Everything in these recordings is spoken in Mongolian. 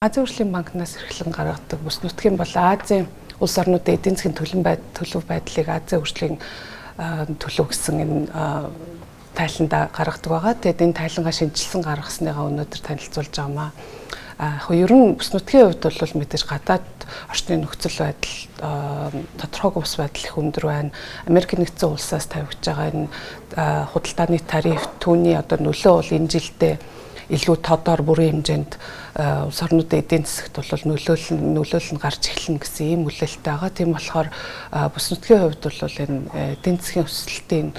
Азийн хөгжлийн банкнаас эрхлэн гаргадаг бүс нутгийн бол Азийн улс орнуудын эдийн засгийн төлөв байдлыг Азийн хөгжлийн төлөв гэсэн энэ тайланда гаргадаг байгаа. Тэгээд энэ тайлангаа шинжилсэн гаргасныгаа өнөөдөр танилцуулж байгаамаа. Яг ер нь бүс нутгийн хувьд бол мэдээж гадаад орчны нөхцөл байдал тодорхойгүй бус байдал их өндөр байна. Америк нэгдсэн улсаас тавигдж байгаа энэ худалдааны тариф түүний одоо нөлөө бол энэ жилдээ илүү тодор бүрэн хэмжээнд улс орнуудын эдийн засагт бол нөлөөлөл нь гарч эхэлнэ гэсэн ийм хүлээлттэй байгаа. Тийм болохоор бүс нутгийн хувьд бол энэ эдийн засгийн өсөлтийн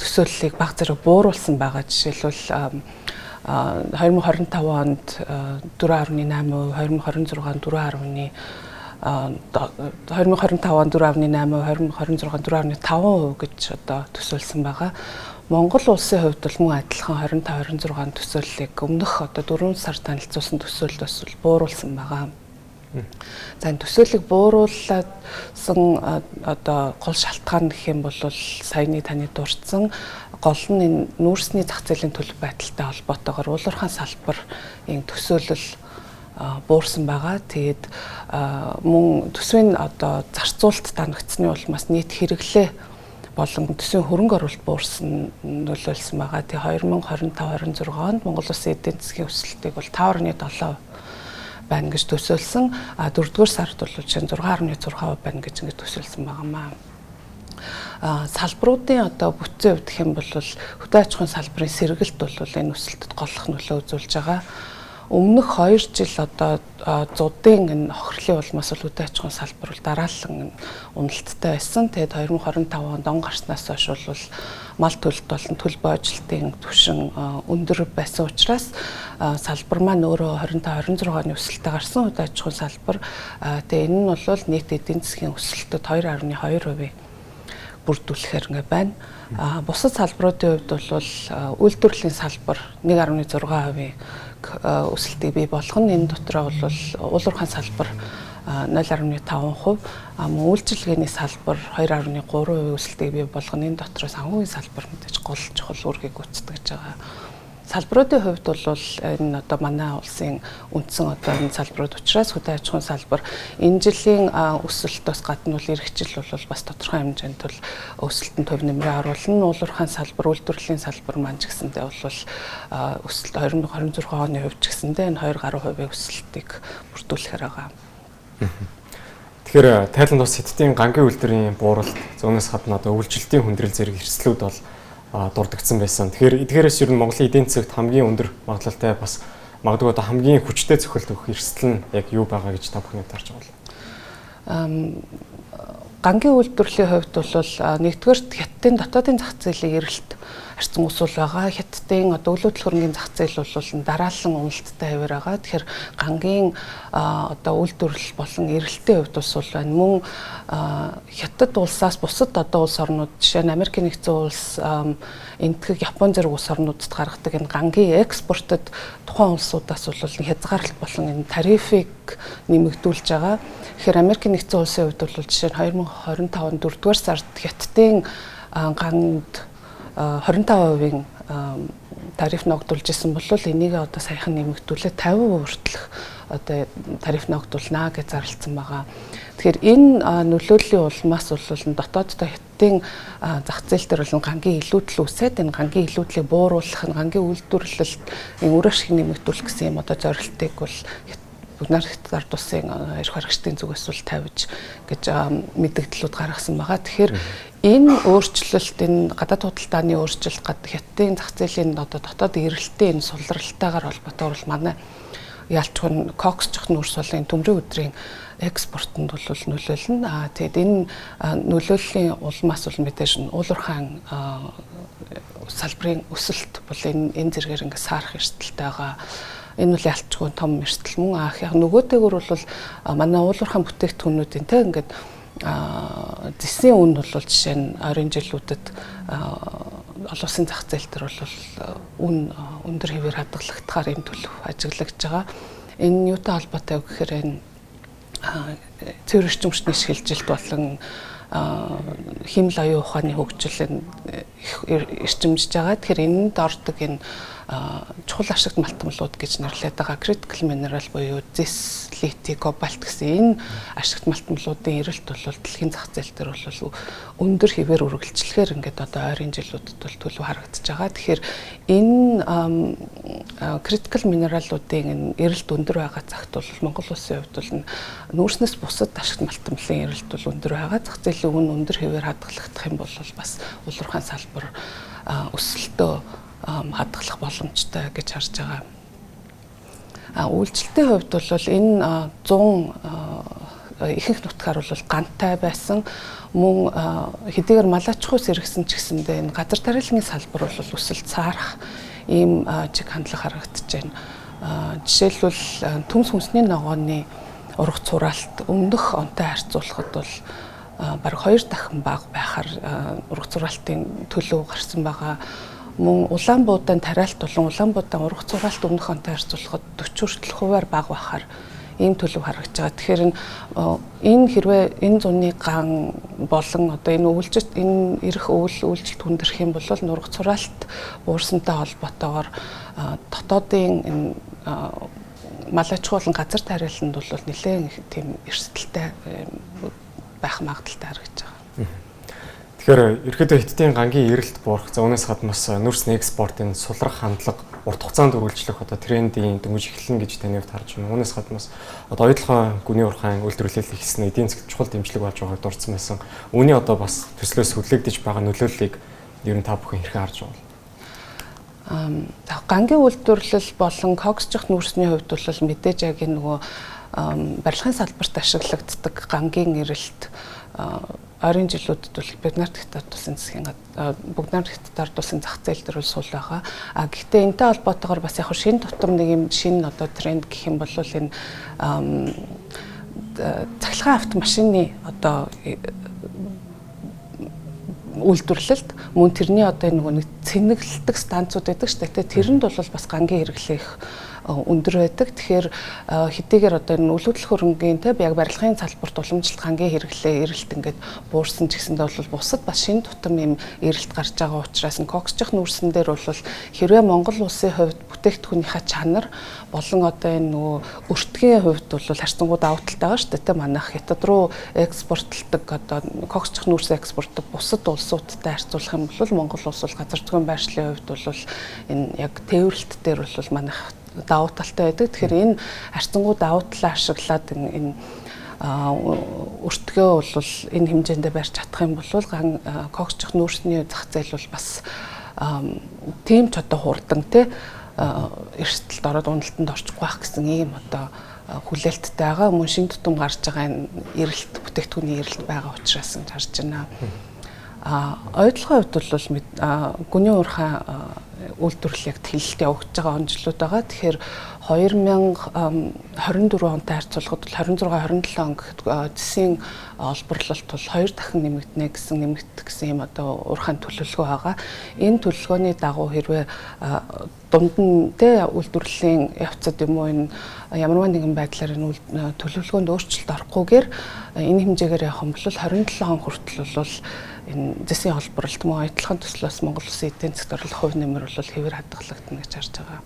төсөөллийг баг зэрэг бууруулсан байгаа. Жишээлбэл 2025 онд 4.8%, 2026 онд 4.25% 2025 онд 4.8%, 2026 4.5% гэж одоо төсөөлсөн байгаа. Монгол улсын хувьд бол мөн адилхан 25 26 он төсөөллийг өмнөх одоо 4 сар танилцуулсан төсөөлөл бас бууруулсан байгаа. За энэ төсөөллийг бууруулсан одоо гол шалтгаан гэх юм бол саяны таны дурдсан гол нь энэ нүүрсний зах зээлийн төлөв байдалтай холбоотойгоор уулуурхайн салбарын төсөөлөл буурсан байгаа. Тэгээд мөн төсвийн одоо зарцуулалт данагдсаны улмаас нийт хэрэглээ болон төсвийн хөрөнгө оруулалт буурсан нөлөөлсөн байгаа. Тэгээ 2025 26 онд Монгол улсын эдийн засгийн өсөлтийг бол 5.7% байна гэж төсөөлсөн. А 4-р сард бол жишээ нь 6.6% байна гэж ингэж төсөөлсөн байгаамаа. Салбаруудын одоо бүтцийн хувьд гэх юм бол хөдөө аж ахуйн салбарын сэргэлт бол энэ өсөлтөд голлох нөлөө үзүүлж байгаа. Өмнөх 2 жил одоо зудын энэ хохирлын улмаас бол хөдөө аж ахуйн салбар бол дараалан уналттай байсан. Тэгээд 2025 онд он гарснаас хойш бол мал төлөлт болон төл боожилтын түвшин өндөр байсан учраас салбар маань өөрөө 25 26 оны өсөлтөд гарсан хөдөө аж ахуйн салбар. Тэгээд энэ нь бол нийт эдийн засгийн өсөлтөд 2.2% бүрдүүлэхээр ингээ байна. Бусад салбаруудын хувьд бол үйлдвэрлэлийн салбар 1.6% өсөлтийг бий болгоно. Энэ дотроо бол уулуурхайн салбар 0.5%, мөн үйлчилгээний салбар 2.3% өсөлтийг бий болгоно. Энэ дотроо санхүүгийн салбар мэдээж гол чухал үүргийг гүйцэтгэж байгаа. Салбаруудын хувьд бол энэ одоо манай улсын үндсэн одоо энэ салбарууд учраас хөдөө аж ахуйн салбар энэ жилийн өсөлтөөс гадна бол ирэх жил бол бас тодорхой хэмжээнд бол өсөлтөнд хувь нэмрээ оруулна. Уулуурхайн салбар, үйлдвэрлэлийн салбар маань ч гэсэндээ бол өсөлт 2026 оны хувьд ч гэсэндээ энэ 2 гаруй хувийн өсөлтийг бүрдүүлэхээр байгаа. Тэгэхээр Тайланд бас Хятадын гангийн үйлдвэрийн бууралт, зөөнөөс гадна одоо үйлчлэлтийн хүндрэл зэрэг эрсдлүүд бол дурдгдсан байсан. Тэгэхээр эдгээрээс ер нь Монголын эдийн засагт хамгийн өндөр магадлалтай бас магадгүй одоо хамгийн хүчтэй цохилт өгөх эрсдэл нь яг юу байгаа гэж та бүхний харж байгаа бол? Гангийн үйлдвэрлэлийн хувьд бол нэгдүгээрт Хятадын дотоодын зах зээлийн эрэлт харьцан усул байгаа. Хятадын одоо үйл хөдлөх хөрөнгийн зах зээл бол дараалан уналттай хавар байгаа. Тэгэхээр гангийн одоо үйлдвэрлэл болон эрэлтийн хувьд бас бол байна. Мөн Хятад улсаас бусад одоо улс орнууд жишээ нь Америк нэгдсэн улс, Энэтхэг, Япон зэрэг улс орнуудад гаргадаг энэ гангийн экспортод тухайн улсуудаас бол хязгаарлалт болон энэ тарифыг нэмэгдүүлж байгаа. Тэгэхээр Америк нэгдсэн улсын хувьд бол жишээ нь 2025 он 4-р сард Хятадын ганд 25% тариф ногдуулж исэн бол энийг одоо саяхан нэмэгдүүлээ 50% хүртэлх одоо тариф ногдуулнаа гэж зарласан байгаа. Тэгэхээр энэ нөлөөллийн улмаас бол дотооддоо Хятадын зах зээл дээр бол гангийн илүүдэл үүсээд энэ гангийн илүүдлийг бууруулах нь гангийн үйлдвэрлэлд энэ үр ашиг нэмэгдүүлэх гэсэн юм одоо зорилтыг бол Бүгнаар Хятад ард улсын эрх баригчдын зүгээс бол тавьж гэж мэдэгдлүүд гаргасан байгаа. Тэгэхээр энэ өөрчлөлт, энэ гадаад худалдааны өөрчлөлт, Хятадын зах зээлийн одоо дотоод эрэлтийн энэ сулралтайгаар холбоотойгоор бол манай ялчгүй кокс чих нүүрс болон төмрийн өдрийн экспортод бол нөлөөлнө. Тэгээд энэ нөлөөллийн улмаас бол мэдээж уулуурхайн салбарын өсөлт бол энэ зэрэгээр ингээд саарах эрсдэлтэй байгаа. Энэ бол ялчгүй том эрсдэл мөн. Яг нөгөөтэйгөр бол манай уулуурхайн бүтээгдэхүүнүүдийн те ингээд зэсийн үн бол жишээ нь ойрын жилүүдэд олон улсын зах зээл дээр бол үн өндөр хэвээр хадгалагдахаар юм төлөв ажиглагдж байгаа. Энэ юутай холбоотой вэ гэхээр энэ цэвэр эрчим хүчний шилжилт болон Хиймэл оюун ухааны хөгжил их эрчимжиж байгаа. Тэгэхээр энэнд ордог энэ чухал ашигт малтамлууд гэж нэрлэдэг байгаа critical mineral буюу зэс, литий, кобальт гэсэн энэ ашигт малтамлуудын эрэлт бол дэлхийн зах зээл дээр бол өндөр хэвээр үргэлжлэхээр ингээд одоо ойрын жилүүдэд бол төлөв харагдаж байгаа. Тэгэхээр энэ critical mineral-уудын энэ эрэлт өндөр байгаа цагт бол Монгол улсын хувьд бол нүүрснээс бусад ашигт малтамлын эрэлт бол өндөр байгаа. Зах зээлийн үн өндөр хэвээр хадгалагдах юм бол бас улуурхайн салбар өсөлтөө хадгалах боломжтой гэж харж байгаа. Үйлчлэлтийн хувьд бол энэ 100 ихэнх нутгаар бол гантай байсан. Мөн хэдийгээр малаачхуй сэргэсэн ч гэсэндээ энэ газар тариалангийн салбар бол өсөлт саарах ийм чиг хандлага харагдаж байна. Жишээлбэл төмс хүнсний ногооны ургац хураалт өмнөх онтой харьцуулахад бол бараг 2 дахин бага байхаар ургац хураалтын төлөв гарсан байгаа. Мөн Улаанбуудаан тариалт болон Улаанбуудаан ургац хураалт өмнөх онтой харьцуулахад 40 хүртэл хувиар бага байхаар ийм төлөв харагдаж байгаа. Тэгэхээр энэ хэрвээ энэ зуны ган болон одоо энэ өвлжөлт энэ ирэх өвөл үйлжилт хүндэрх юм бол нургац хураалт буурсантай холбоотойгоор дотоодын энэ малаачгүй болон газар тариаланд бол нэлээд тийм эрсдэлтэй байх магадлалтай харагдаж байгаа. Тэгэхээр ерөөдөө Хятадын гангийн эрэлт буурах, за үүнээс гадна бас нүүрсний экспортын сулрах хандлага урт хугацаанд үргэлжлэх одоо трендийн дөнгөж эхэлнэ гэж таны хувьд харж байна. Үүнээс гадна бас одоо оюутлогын гүний урхайн үйлдвэрлэл ихсэн эдийн засгт чухал дэмжлэг болж байгааг дурдсан байсан. Үүний одоо бас төслөөс хүлээгдэж байгаа нөлөөллийг ер нь та бүхэн хэрхэн харж байгаа вэ? Гангийн үйлдвэрлэл болон коксчих нүүрсний хувьд бол мэдээж яг энэ нөгөө барилгын салбарт ашиглагддаг гангийн эрэлт ойрын жилүүдэд бол Бүгд Хятад улсын засгийн Бүгд Хятад улсын зах зээл дээр бол сул байгаа. А гэхдээ энэтэй холбоотойгоор бас яг шинэ тутам нэг юм шинэ одоо тренд гэх юм бол энэ цахилгаан автомашины одоо үйлдвэрлэлд мөн тэрний одоо нөгөө нэг цэнэглэдэг станцууд байдаг шүү дээ. Тэрэнд бол бас гангийн хэрэглээ их өндөр байдаг. Тэгэхээр хэдийгээр одоо энэ үл хөдлөх хөрөнгийн те яг барилгын салбарт уламжлалт гангийн хэрэглээ эрэлт ингээд буурсан ч гэсэндээ бол бусад бас шинэ тутам юм эрэлт гарч байгаа учраас нь коксчих нүүрсэн дээр бол хэрвээ Монгол улсын хувьд бүтээгдэхүүнийхээ чанар болон одоо энэ нөгөө өртгийн хувьд бол харьцангуй давуу талтай байгаа шүү дээ те. Манайх Хятад руу экспортлдог одоо коксчих нүүрс экспорттог бусад улсуудтай харьцуулах юм бол Монгол улс бол газар зүйн байршлын хувьд бол энэ яг тээвэрлэлт дээр бол манайх давуу талтай байдаг. Тэгэхээр энэ харьцангуй давуу талаа ашиглаад энэ өртгөө бол энэ хэмжээндээ барьж чадах юм бол ган коксчих нүүрсний зах зээл бол бас тийм ч одоо хурдан те эрсдэлд ороод уналтанд орчихгүй байх гэсэн ийм одоо хүлээлттэй байгаа. Мөн шинэ тутам гарч байгаа энэ эрэлт бүтээгдэхүүний эрэлт байгаа учраас нь харж байна. Оюутлогын хувьд бол гүний уурхай үйлдвэрлэл яг тэлэлт явагдаж байгаа он жилүүд байгаа. Тэгэхээр 2024 онтой харьцуулахад бол 26 27 он гэхэд зэсийн олборлолт бол 2 дахин нэмэгдэнэ гэсэн нэмэгдэх гэсэн юм одоо уурхайн төлөвлөгөө байгаа. Энэ төлөвлөгөөний дагуу хэрвээ дунд нь тэ үйлдвэрлэлийн явцад юм уу энэ ямарваа нэгэн байдлаар энэ төлөвлөгөөнд өөрчлөлт орохгүйгээр энэ хэмжээгээр явах юм бол 27 он хүртэл бол энэ зэсийн олборлолт мөн оюутлогын төслөөс Монгол улсын эдийн засгт орлох хувь нэмэр бол хэвээр хадгалагдана гэж харж байгаа.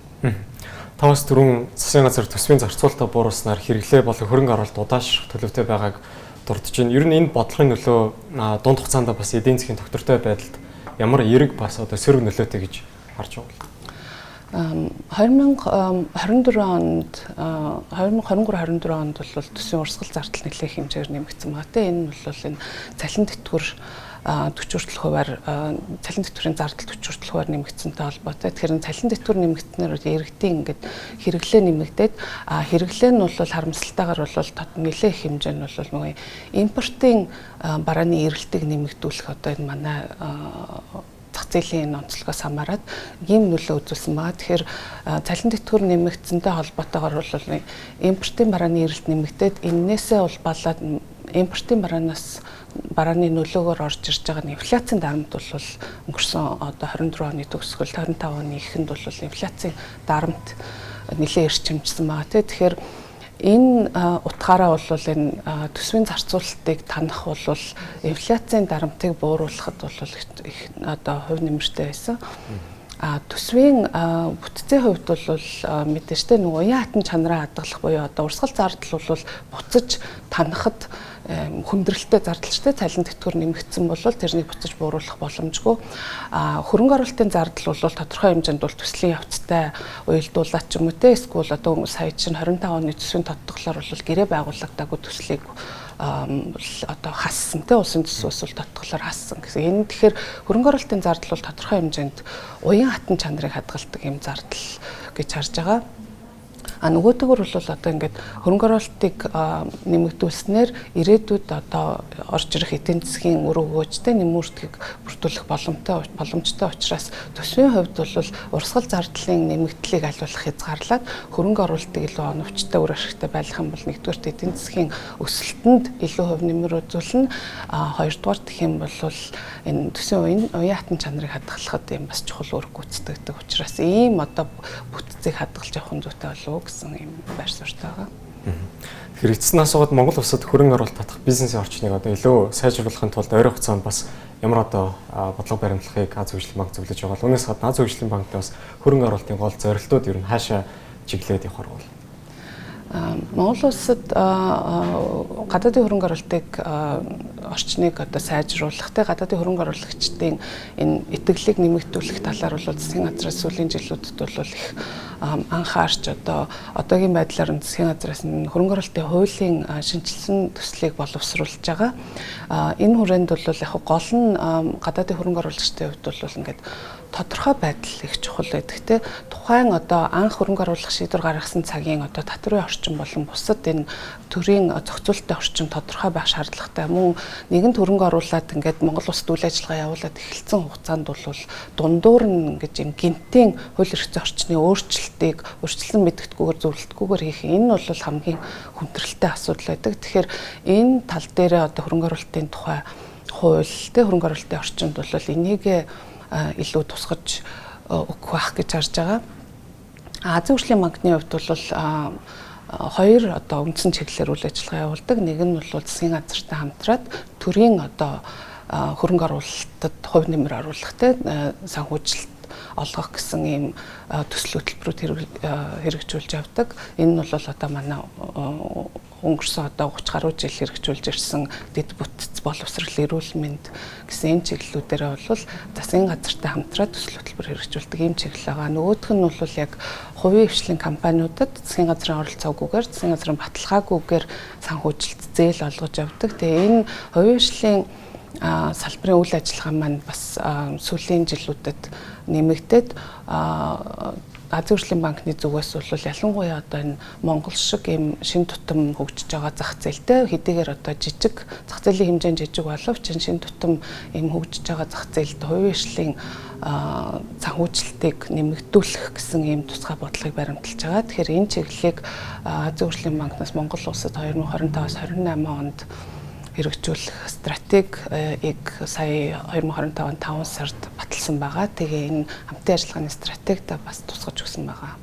Таваас дөрвөн засгийн газар төсвийн зарцуулалтаа бууруулснаар хэрэглээ болон хөрөнгө оруулалт удаашрах төлөвтэй байгааг дурдж байна. Ер нь энэ бодлогын нөлөө дунд хугацаанд бас эдийн засгийн тогтвортой байдалд ямар эерэг бас одоо сөрөг нөлөөтэй гэж харж байгаа вэ? 2024 онд 2023 24 онд бол төсвийн урсгал зардал нэлээх хэмжээгээр нэмэгдсэн байгаа. Тэ энэ нь бол энэ цалин тэтгэвэр 40 хүртэл хувиар цалин тэтгэврийн зардал 40 хүртэл хувиар нэмэгдсэнтэй холбоотой. Тэгэхээр цалин тэтгэвэр нэмэгдснээр иргэдийн ингээд хэрэглээ нэмэгдээд хэрэглээ нь бол харамсалтайгаар бол нэлээх хэмжээ нь бол нөгөө импортын барааны эрэлтийг нэмэгдүүлэх одоо энэ манай зах зээлийн онцлогоос хамаарат ийм нөлөө үзүүлсэн байгаа. Тэгэхээр цалин тэтгэвэр нэмэгдсэнтэй холбоотойгоор бол импортын барааны эрэлт нэмэгдээд эннээсээ улбаалаад импортын бараанаас барааны нөлөөгөөр орж ирж байгаа инфляцийн дарамт бол өнгөрсөн одоо 24 оны төгсгөл 25 оны эхэнд бол инфляцийн дарамт нэлээд эрчимжсэн байгаа тий. Тэгэхээр Энэ утгаараа бол энэ төсвийн зарцуулалтыг танах бол инфляцийн дарамтыг бууруулахад бол их одоо хувь нэмэртэй байсан. А төсвийн бүтцийн хувьд бол мэдээж тэ нөгөө уян хатан чанараа хадгалах буюу одоо урсгал зардал бол буцаж танахад хүндрэлтэй зардалчтай цалин тэтгэвэр нэмэгдсэн бол тэрнийг буцаж бууруулах боломжгүй. А хөрөнгө оруулалтын зардал бол тодорхой хэмжээнд бол төслийн явцтай уялдуулаад ч юм уу те эсвэл одоо сая чинь 25 оны төсвийн тодтголоор бол гэрээ байгуулагдаагүй төслийг одоо хассан те улсын төсвөөс бол тодтголоор хассан гэсэн. Энэ тэгэхээр хөрөнгө оруулалтын зардал бол тодорхой хэмжээнд уян хатан чанарыг хадгалдаг юм зардал гэж харж байгаа. А нөгөөтэйгөр бол одоо ингээд хөрөнгө оруулалтыг нэмэгдүүлснээр ирээдүйд одоо орж ирэх эдийн засгийн үр өгөөжтэй нэмүүртгийг бүрдүүлэх боломжтой учраас төсвийн хувьд бол урсгал зардлын нэмэгдлийг алиулах хязгаарлаад хөрөнгө оруулалтыг илүү оновчтой үр ашигтай байлгах юм бол нэгдүгээрт эдийн засгийн өсөлтөнд илүү хувь нэмэр үзүүлнэ. А хоёрдугаар гэх юм бол энэ төсвийн уян хатан чанарыг хадгалахад юм бас чухал үүрэг гүйцэтгэдэг учраас ийм одоо бүтцийг хадгалж явах нь зүйтэй болов гэсэн юм байр суурьтай байгаа. Тэгэхээр эцэс нь асуугаад Монгол улсад хөрөнгө оруулалт татах бизнесийн орчныг одоо илүү сайжруулахын тулд ойрын хугацаанд бас ямар одоо бодлого баримтлахыг Азийн хөгжлийн банк зөвлөж байгаа бол үүнээс гадна Азийн хөгжлийн банктай бас хөрөнгө оруулалтын гол зорилтууд ер нь хаашаа чиглээд явахар бол? Монгол улсад гадаадын хөрөнгө оруулалтыг орчныг одоо сайжруулах, тэ гадаадын хөрөнгө оруулагчдын энэ итгэлийг нэмэгдүүлэх талаар бол засгийн газраас сүүлийн жилүүдэд бол их анхаарч одоо одоогийн байдлаар засгийн газраас хөрөнгө оруулалтын хуулийн шинжилсэн төслийг боловсруулж байгаа. Энэ хүрээнд бол яг гол нь гадаадын хөрөнгө оруулагчдын хувьд бол ингээд тодорхой байдал их чухал байдаг те. Тухайн одоо анх хөрөнгө оруулах шийдвэр гаргасан цагийн одоо татврын орчин болон бусад энэ төрийн зохицуулалтын орчин тодорхой байх шаардлагатай. Мөн нэгэнт хөрөнгө оруулаад ингээд Монгол улсад үйл ажиллагаа явуулаад эхэлсэн хугацаанд бол дундуур нь ингэж юм гинтийн хууль эрх зүйн орчны өөрчлөлтийг өөрчлөн мэдгэдэггүйгээр зөвлөлтгүйгээр хийх энэ бол хамгийн хүндрэлтэй асуудал байдаг. Тэгэхээр энэ тал дээрээ одоо хөрөнгө оруулалтын тухай хууль те хөрөнгө оруулалтын орчинд бол энийг илүү тусгаж өгөх байх гэж харж байгаа. Азийн хөгжлийн банкны хувьд бол хоёр одоо үндсэн чиглэлээр үйл ажиллагаа явуулдаг. Нэг нь бол засгийн газартай хамтраад төрийн одоо хөрөнгө оруулалтад хувь нэмэр оруулах те санхүүжилт олгох гэсэн ийм төсөл хөтөлбөрүүд хэрэгжүүлж явдаг. Энэ нь бол одоо манай өнгөрсөн одоо 30 гаруй жил хэрэгжүүлж ирсэн дэд бүтц боловсрол эрүүл мэнд гэсэн энэ чиглэлүүдээрээ бол засгийн газартай хамтраад төсөл хөтөлбөр хэрэгжүүлдэг ийм чиглэл байгаа. Нөгөөх нь бол яг хувийн хвшлийн компаниудад засгийн газрын оролцоогүйгээр засгийн газрын баталгаагүйгээр санхүүжилт зээл олгож явдаг. Тэгээ энэ хувийн хвшлийн салбарын үйл ажиллагаа маань бас сүүлийн жилүүдэд нэмэгдээд Азийн хөгжлийн банкны зүгээс бол ялангуяа одоо энэ Монгол шиг ийм шин тутам хөгжиж байгаа зах зээлтэй хэдийгээр одоо жижиг зах зээлийн хэмжээнд жижиг боловч энэ шин тутам ийм хөгжиж байгаа зах зээлд хувийн хвшлийн санхүүжилтийг нэмэгдүүлэх гэсэн ийм тусгай бодлогыг баримталж байгаа. Тэгэхээр энэ чиглэлийг Азийн хөгжлийн банкнаас Монгол улсад 2025-аас 28 онд хэрэгжүүлэх стратегийг сая 2025 он 5 сард баталсан байгаа. Тэгээ энэ хамтын ажиллагааны стратегид бас тусгаж өгсөн байгаа.